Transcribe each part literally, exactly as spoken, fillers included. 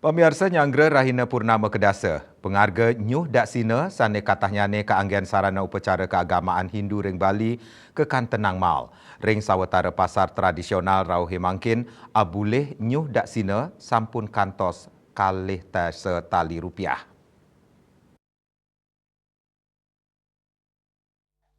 Pamiarsa, nyanggra rahina Purnama Kedasa, pangarga nyuh daksina sane katahnyané kaanggén sarana upacara kaagamaan Hindu ring Bali kakantenang mal. Ring sawatara pasar tradisional rauhé mangkin, abulih nyuh daksina sampun kantos kalih dasa tali rupiah.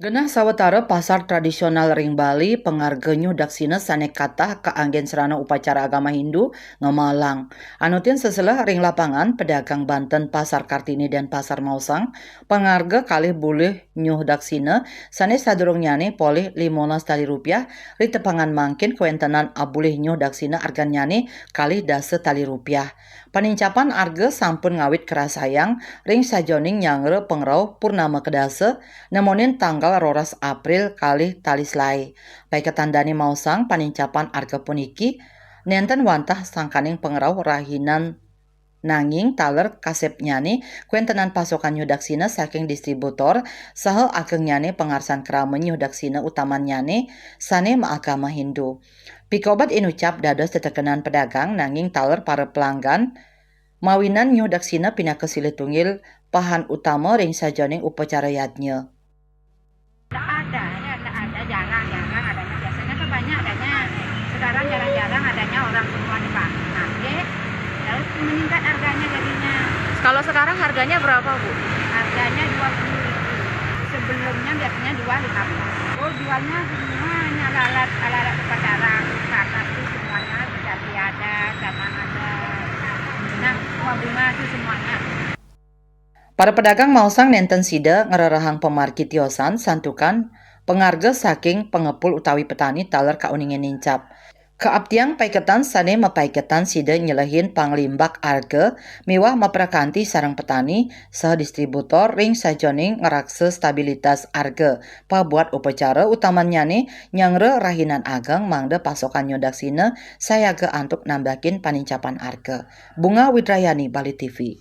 Genah sawatara pasar tradisional ring Bali, pangarga nyuh daksina sane katah kaanggén sarana upacara agama Hindu ngemalang. Anutin seselah ring lapangan, pedagang Banten Pasar Kartini dan Pasar Maosang, pangarga kalih bulih nyuh daksina sane sadurungnyane polih limolas tali rupiah, ri tepangan mangkin kawentenan abulih nyuh daksina argannyane kalih dasa tali rupiah. Panincapan arga sampun ngawit karasayang ring sajoning nyangra pangrauh Purnama Kedasa, nemonin tanggal roras April kalih tali selae. Paiketan dane maosang panincapan arga puniki nenten wantah sangkaning pangrauh rahinan, nanging taler kasepnyane kawentenan pasokan nyuh daksina saking distributor saha agengnyane pangarsan krama nyuh daksina utamannyane sane maagama Hindu. Pikobet inucap dados tetekenan pedagang, nanging taler para pelanggan mawinan nyuh daksina pinaka silih tunggil pahan utama ring sajeroning upacara yadnya. Nggak ada, ya, nggak ada, jarang-jarang adanya. Biasanya kan banyak adanya. Sekarang jarang-jarang adanya, orang semua dipakai. Terus meningkat harganya jadinya. Kalau sekarang harganya berapa, Bu? Harganya dua puluh ribu. Sebelumnya biasanya dua lima belas. Oh, jualnya semua hanya alat-alat, alat-alat upacara. Kartas itu semuanya, cabai ada, canang ada. Nah, bunga-bunga itu semuanya. Para pedagang maosang nenten sida ngrerehang pamargi tiosan santukan pangarga saking pangepul utawi petani taler kauningin nincap. Kaaptiang paiketan sane mapaiketan sida nyelehin panglimbak arga miwah maprakanti sareng petani saha distributor ring sajeroning ngraksa stabilitas arga. Pabuat upacara utamannyane nyangra rahinan ageng mangda pasokan nyuh daksina sayaga antuk nambakin panincapan arga. Bunga Widrayani, Bali T V.